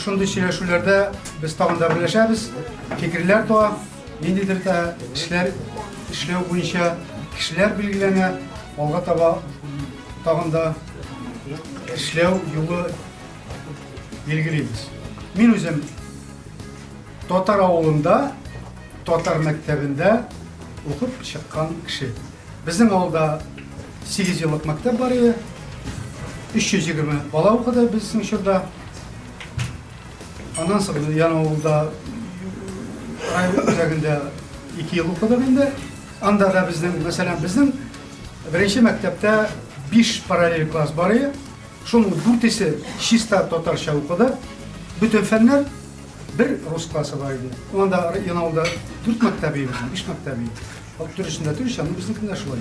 Шушындый сөйләшүләрдә без тагын да берләшәбез, фикерләр туа, ниндидер дә эшләр эшләү буенча кешеләр билгеләнә, алга таба тагын да эшләү юлы билгелибез. Мин үзем татар авылында, татар мәктәбендә укып чыккан кеше. Безнең авылда 8 еллык мәктәп бар иде. 320 бала укыды безнең чорда. Аннан соң Янаулда район үзәгендә 2 ел укыдык инде. Анда да безнең, мәсәлән, безнең беренче мәктәптә 5 параллель класс бар иде. Шуның дүртесе чиста татарча укыды. Бөтен фәннәр бер рус классы бар иде. Анда Янаулда 4 мәктәп иде, 5 мәктәп иде. Төрлесендә төрлечә, но безнекендә шулай.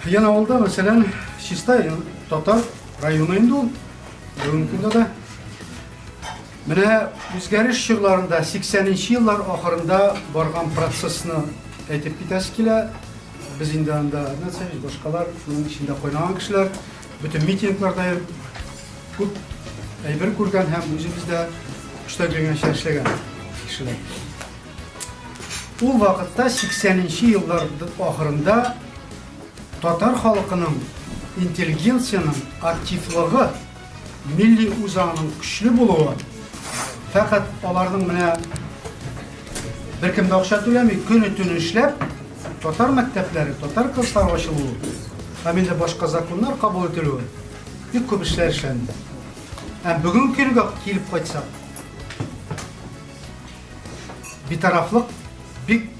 Янаулда, мәсәлән, чиста татар районы инде ул. Бүгенге көндә дә. Менә үзгәреш чорларында 80-нче еллар ахырында барган процессны әйтеп китәсе килә. Без инде анда Нацевич, башкалар, шуның эчендә кайнаган кешеләр, бөтен митингларда йөреп, күп әйбер күргән һәм үзебез дә көчтә килгәнчә эшләгән кешеләр. Ул вакытта 80-нче еллар ахырында татар халкының интеллигенциянең активлыгы, милли үзаңының көчле булуы, фәкать аларның менә беркем дә акча түләми, көне-төне эшләп, татар мәктәпләре, татар класслары ачылуы һәм инде башка законнар кабул ителүе, бик күп эшләр эшләнде. Ә бүгенге көнгә килеп кайтсак, битарафлык бик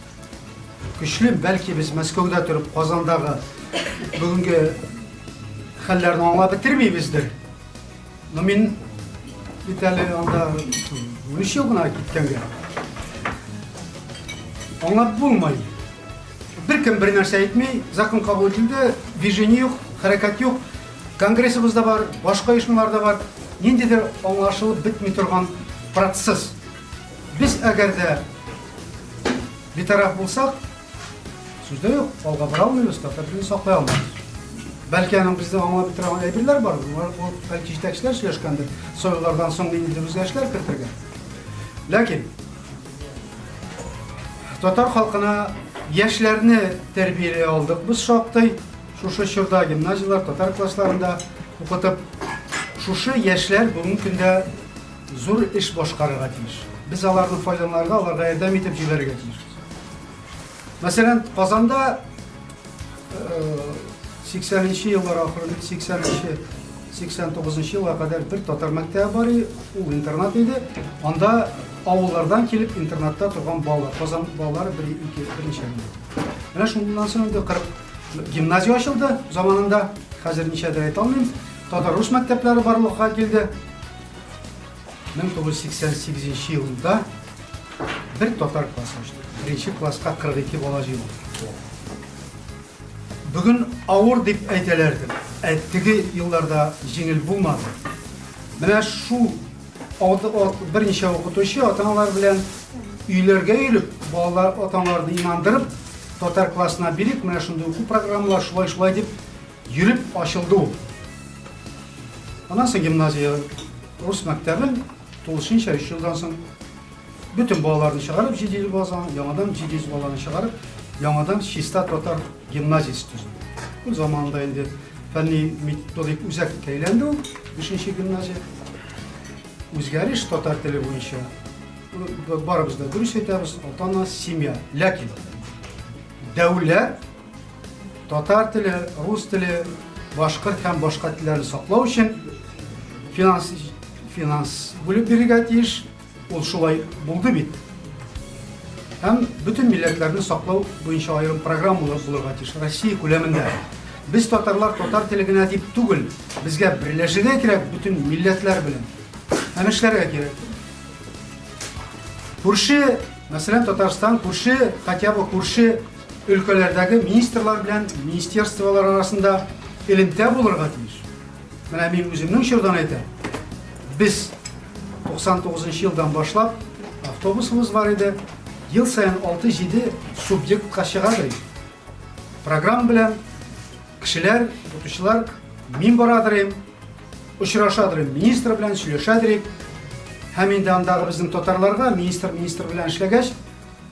көчле. Бәлки без Мәскәүдә торып Казандагы бүгенге хәлләрне аңлап бетермибездер. Но мин бит әле анда 13 ел гына киткәнгә. Аңлап булмый. Беркем бер нәрсә әйтми, закон кабул ителде, движение юк, хәрәкәт юк. Конгрессыбыз да бар, башка оешмалар да бар. Ниндидер аңлашылып бетми торган процесс. Без әгәр дә битараф булсак, сүз дә юк, алга бара алмыйбыз, татар телен саклый алмыйбыз. Бәлки аның безне аңлап бетерә алган әйберләр бар, ул бәлки җитәкчеләр сөйләшкәндер, сайлаулардан соң ниндидер үзгәрешләр кертергә. Ләкин татар халкына яшьләрне тәрбияли алдык без шактый. Шушы чорда гимназияләр, татар классларында укытып, шушы яшьләр бүгенге көндә зур эш башкарырга тиеш. Без аларны файдаланырга, аларга ярдәм итеп җибәрергә тиешбез. Мәсәлән, Казанда 80-нче еллар ахырында, 80-нче, 89-нчы елга кадәр бер татар мәктәбе бар иде, ул интернат иде. Анда авыллардан килеп интернатта торган балалар, Казан балалары бер, ике, берничә генә. Менә шуннан соң инде 40 гимназия ачылды заманында, хәзер ничәдер әйтә алмыйм. Татар-рус мәктәпләре барлыкка килде. 1988 елда бер татар классы ачты. Беренче класска 42 бала җыелды. Бүген авыр дип әйтәләрдер. Ә теге елларда җиңел булмады. Менә шул берничә укытучы ата-аналар белән өйләргә йөреп, балалар ата-аналарны инандырып, татар классына бирик, менә шундый уку программалар, шулай-шулай дип йөреп ачылды ул. Аннан соң гимназия рус мәктәбен тулысынча 3 елдан соң бөтен балаларны чыгарып 700 база, яңадан 700 баланы чыгарып, яңадан чиста татар гимназиясе төзелде. Ул заманында инде фәнни методик үзәккә әйләнде ул, 5 гимназия. Үзгәреш татар теле буенча барыбыз да дөрес әйтәбез, ата-ана, семья. Ләкин дәүләт Татар теле, рус теле, башкорт һәм башка телләрне саклау өчен финанс финанс бүлеп бирергә тиеш. Ул шулай булды бит. Һәм бөтен милләтләрне саклау буенча аерым программалар булырга тиеш Россия күләмендә. Без татарлар татар теле генә дип түгел, безгә берләшергә кирәк бөтен милләтләр белән. Һәм эшләргә кирәк. Күрше, мәсәлән, Татарстан күрше, хотя бы күрше өлкәләрдәге министрлар белән министерстволар арасында элемтә булырга тиеш. Менә мин үземнең чордан әйтәм. Без 99 елдан башлап автобусыбыз бар иде. Ел саен 6-7 субъектка чыга идек. Программа белән кешеләр, укытучылар мин барадыр идем. Очрашадыр министр белән, сөйләшәдер. Һәм инде андагы безнең татарларга министр министр белән эшләгәч,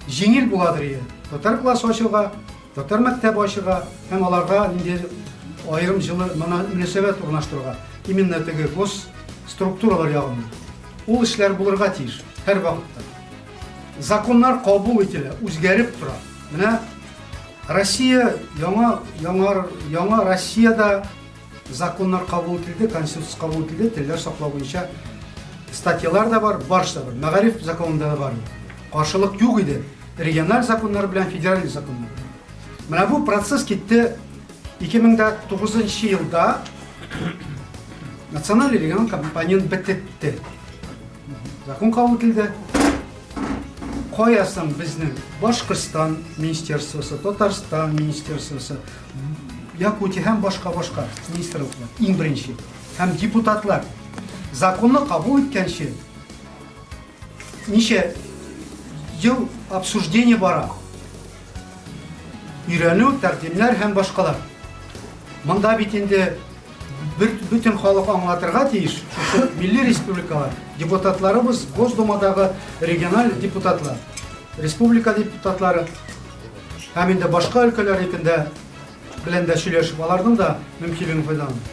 җиңел буладыр иде. Татар классы ачуга, татар мәктәбе ачуга һәм аларга нинди аерым җылы мөнәсәбәт урнаштыруга, именно теге гос структуралар ягыннан. Ул эшләр булырга тиеш һәрвакытта. Законнар кабул ителә, үзгәреп тора. Менә Россия яңа яңа яңа Россиядә законнар кабул ителде, конституция кабул ителде, телләр саклау буенча статьялар да бар, барысы да бар. Мәгариф законында да бар. Каршылык юк иде. Региональ законнар белән федераль законнар. Менә бу процесс китте 2009 елда националь региональ компонент бетте. Закон кабул ителде. Кая соң безнең Башкортстан министерствосы, Татарстан министерствосы, Якутия һәм башка-башка министрлыклар иң беренче һәм депутатлар законны кабул иткәнче ничә ел обсуждение бара. Өйрәнү, тәкъдимнәр һәм башкалар. Монда бит инде бер, бөтен халык аңлатырга тиеш, шушы милли республикалар, депутатларыбыз, Госдумадагы региональ депутатлар, республика депутатлары һәм инде башка өлкәләр итендә белән дә сөйләшеп, аларның да мөмкинлеген файдаланып.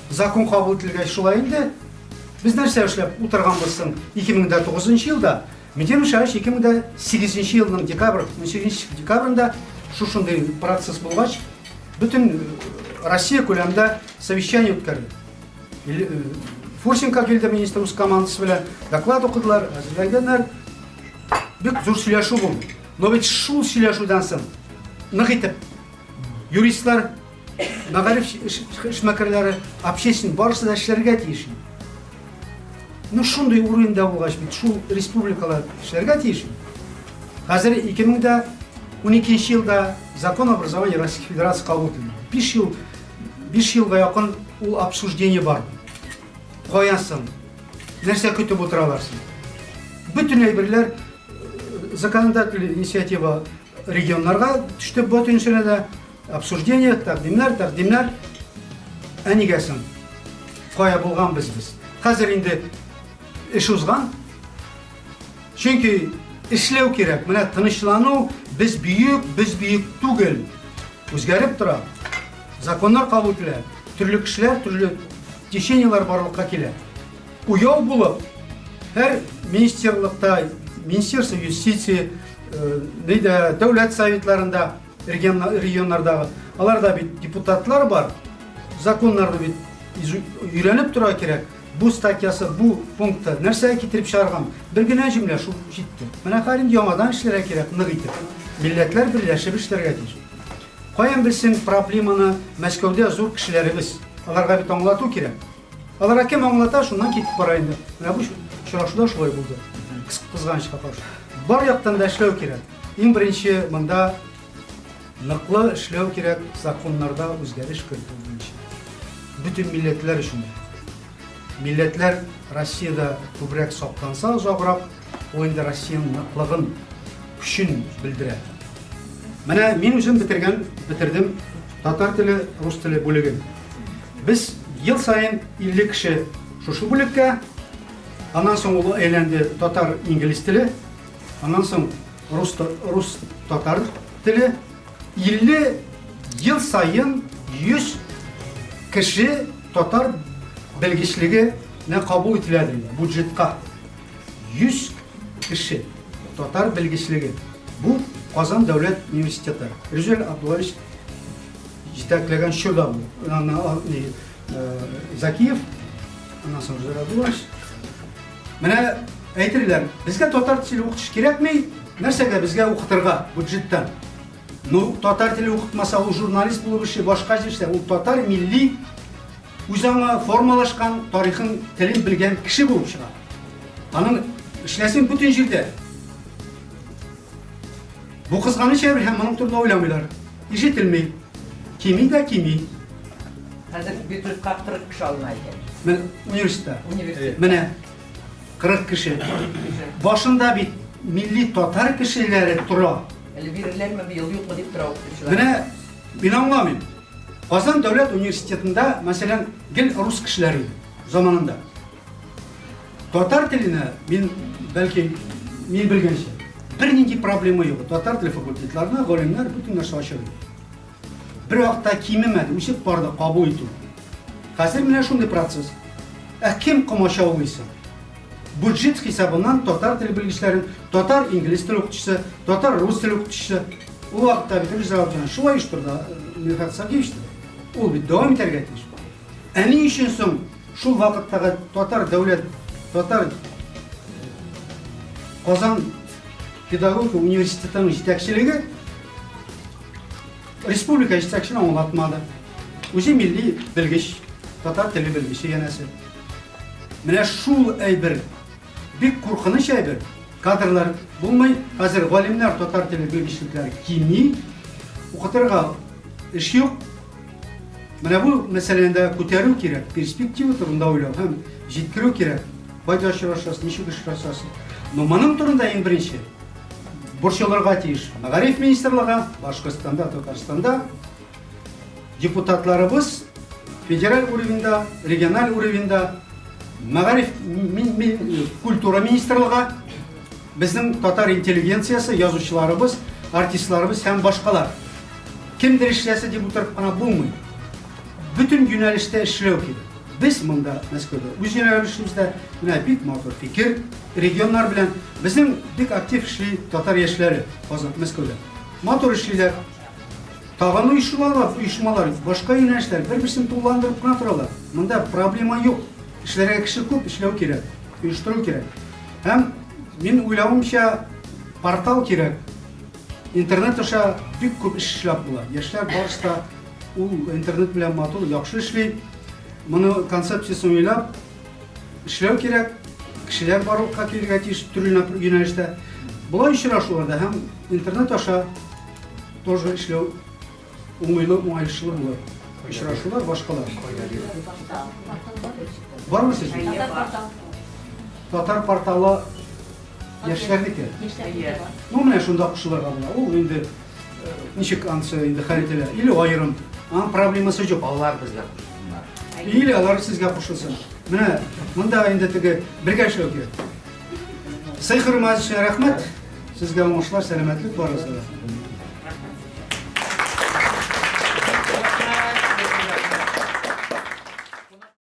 Закон кабул ителгәч шулай инде без нәрсә эшләп утырганбыз соң 2009 елда? Минтимер Шәрипович 2008 елның декабрь, 18 декабрендә шушындый процесс булгач, бөтен Россия күләмендә совещание үткәрде. Фурсенко килде министр үз командасы белән, доклад укыдылар, әзерләнгәннәр. Бик зур сөйләшү булды. Но бит шул сөйләшүдән соң нык итеп юристлар, мәгариф эшмәкәрләре, общественник барысы да эшләргә тиеш. Ну, шундый уровеньда булгач бит, шул республикалар эшләргә тиеш. Хәзер 2012 елда закон образования Российской Федерации кабул ителде. 5 ел, 5 елга якын ул обсуждение бар. Каян соң? Нәрсә көтеп утыралар соң? Бөтен әйберләр э, законодательный инициатива регионнарга төште бөтенесенә дә обсуждение, тәкъдимнәр, тәкъдимнәр. Ә нигә соң? Кая булганбыз без? Хәзер инде эш узган. Чөнки эшләү кирәк. Менә тынычлану, без бөек, без бөек түгел. Үзгәреп тора. Законнар кабул ителә. Төрле кешеләр, төрле течениеләр барлыкка килә. Уяу булып, һәр министрлыкта, Министерство юстиции, э, нидә, дәүләт советларында, регионнардагы, аларда бит депутатлар бар. Законнарны бит өйрәнеп тора кирәк. Бу статьясы, бу пункты нәрсәгә китереп чыгарган? Бер генә җөмлә шул җитте. Менә хәзер инде яңадан эшләргә кирәк, нык итеп. Милләтләр берләшеп эшләргә тиеш. Каян белсен проблеманы Мәскәүдә зур кешеләребез? Аларга бит аңлату кирәк. Аларга кем аңлата, шуннан китеп бара инде. Менә бу очрашуда шулай булды. Кызганычка каршы. Бар яктан да эшләү кирәк. Иң беренче монда ныклы эшләү кирәк, законнарда үзгәреш кертү буенча. Бөтен милләтләр өчен. Милләтләр Россиядә күбрәк сакланса озаграк, ул инде Россиянең ныклыгын, көчен белдерә. Менә мин үзем бетергән, бетердем татар теле, рус теле бүлеген. Без ел саен 50 кеше шушы бүлеккә, аннан соң ул әйләнде татар инглиз теле, аннан соң рус, рус татар теле. 50 ел саен 100 кеше татар белгечлегенә кабул ителә бюджетка. 100 кеше татар белгечлеге. Бу Казан дәүләт университеты. Рүзәл Абдуллович җитәкләгән чорда бу. Закиев, аннан соң Рүзәл Абдуллович. Менә әйтерләр, безгә татар теле укытыш кирәкми, нәрсәгә безгә укытырга бюджеттан? Ну, татар теле укытмаса, ул журналист булып эшли, башка җирдә, ул татар милли үз аңы формалашкан, тарихын, телен белгән кеше булып чыга. Аның эшләсен бөтен җирдә. Бу кызганыч әйбер һәм моның турында уйламыйлар. Ишетелми. Кими дә кими. Хәзер бюджетка 40 кеше алына икән. Менә университетта. Университетта. Менә 40 кеше. Башында бит милли татар кешеләре тора. Әле биреләме быел юкмы дип тора укытучылар. Менә мин аңламыйм. Казан дәүләт университетында, мәсәлән, гел рус кешеләре иде заманында. Татар теленә мин, бәлки, мин белгәнчә, бернинди проблема юк. Татар теле факультетларына галимнәр бөтен нәрсә ачык иде. Бер вакытта кимемәде, үсеп барды кабул итү. Хәзер менә шундый процесс. Ә кем комачаулый соң? Бюджет хисабыннан татар теле белгечләрен, татар инглиз теле укытучысы, татар рус теле укытучысы. Ул вакытта бит Риза Абдуллин шулай оештырды, Мирхат Сагиевич та. Ул бит дәвам итәргә тиеш. Ә ни өчен соң шул вакыттагы татар дәүләт, татар Казан педагогика университетының җитәкчелеге республика җитәкчесен аңлатмады. Үзе милли белгеч, татар теле белгече янәсе. Менә шул әйбер бик куркыныч әйбер. Кадрлар булмый. Хәзер галимнәр татар теле белгечлекләре кими. Укытырга эш юк. Менә бу мәсьәләне дә күтәрү кирәк, перспектива турында уйлау һәм җиткерү кирәк. Кайда очрашасыз, ничек очрашасыз. Но моның турында иң беренче борчылырга тиеш Мәгариф министрлыгы, Башкортстанда, Татарстанда депутатларыбыз федераль уровеньда, региональ уровеньда, мәгариф культура министрлыгы, безнең татар интеллигенциясе, язучыларыбыз, артистларыбыз һәм башкалар. Кемдер эшләсе дип утырып кына булмый. Бөтен юнәлештә эшләү кирәк. Без монда Мәскәүдә үз юнәлешебездә менә бик матур фикер регионнар белән безнең бик актив эшли татар яшьләре Казан Мәскәүдә. Матур эшлиләр. Тагын оешмалар, оешмалар, башка юнәлешләр бер-берсен тулыландырып кына торалар. Монда проблема юк. Эшләргә кеше күп, эшләү кирәк, оештыру кирәк. Һәм мин уйлавымча, портал кирәк. Интернет аша бик күп эш эшләп була. Яшьләр барысы да ул интернет белән матур, яхшы эшли. Моны концепциясен уйлап эшләү кирәк. Кешеләр барлыкка килергә тиеш төрле юнәлештә. Болай очрашуларда һәм интернет аша тоже эшләү уңайлы, уңайышлы булыр. Очрашулар башкалар. Бармы сезнең? Татар порталы яшьләрнеке. Ну, менә шунда кушылырга була. Ул инде э, ничек ансы инде хәл ителә. Или аерым. Аның проблемасы юк. Алар безгә кушылсыннар. Или алар сезгә кушылсын. Менә монда инде теге бергә эшләү кирәк. Сый хөрмәт өчен рәхмәт. Сезгә уңышлар, сәламәтлек барыгызга да.